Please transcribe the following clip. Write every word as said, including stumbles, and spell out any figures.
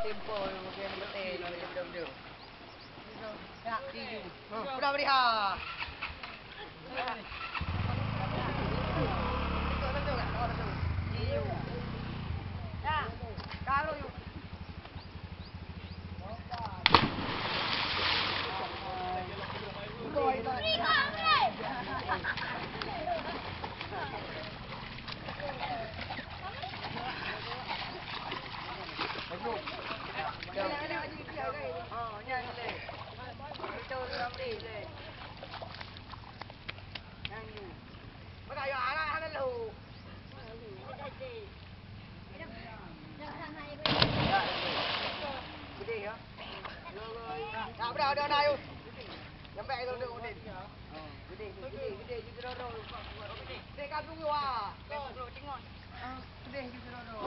Tempo, dia betul, dia betul. Ya, tiga. Udah beri ha. Betul, betul, betul. Tiga. Ya. Taruh yuk. Gede ya. Nah, bra, ada, ada, ayo. Sampai ayo, ada, ada. Gede, gede, gede, gede, gede, gede. Gede, kagum, wah. Gede, gede, gede.